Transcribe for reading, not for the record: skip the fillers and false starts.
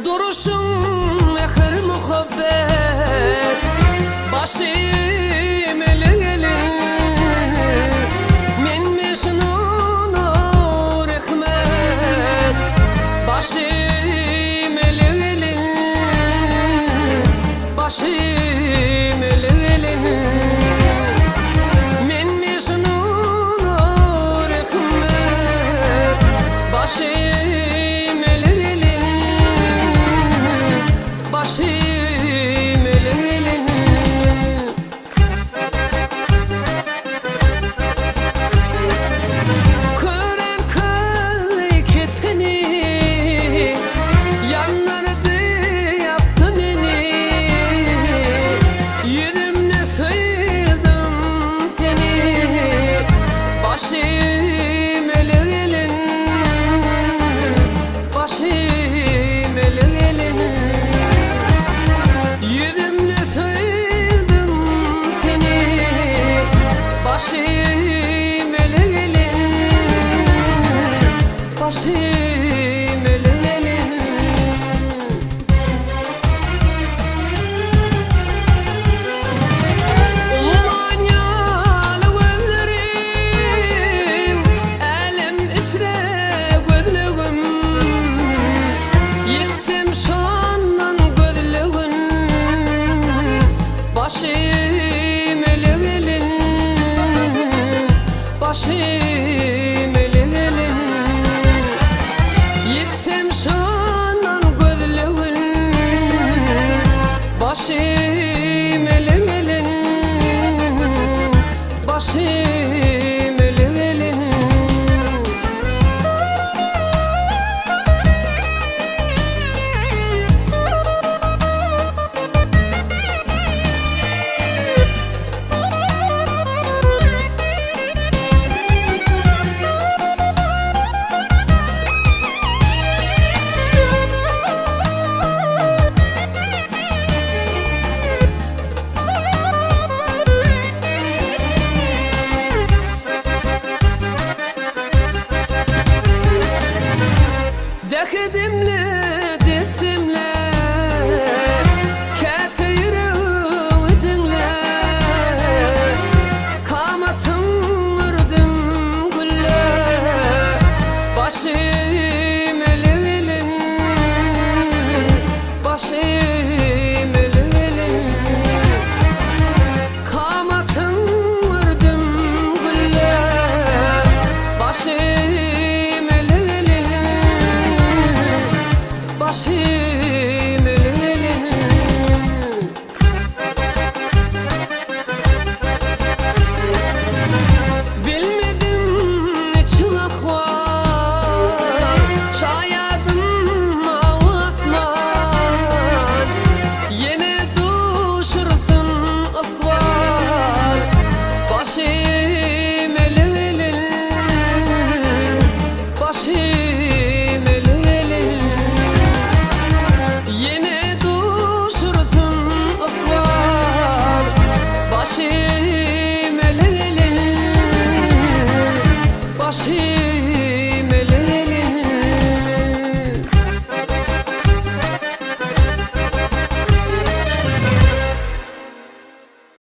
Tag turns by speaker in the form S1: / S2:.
S1: Duruşuň mähir-muhabbet, Başym ele gelin. Men Mejnuna rehmet, Başym ele gelin. Başym ele gelin. Men Mejnuna rehmet, Başym ele gelin. Başym ele gelin. Kören köy keteni, Ýandyrdy, ýakdy meni. Ýüzümde söýdüm seni, Başym ele gelin. Başym ele gelin. Ýüzümde söýdüm seni, Başym ele gelin. Başym ele gelin. Umman ýaly gözleriň, Älem içre gözlegim. Ýetsem şondan gözlegin, Başym ele gelin. Başym.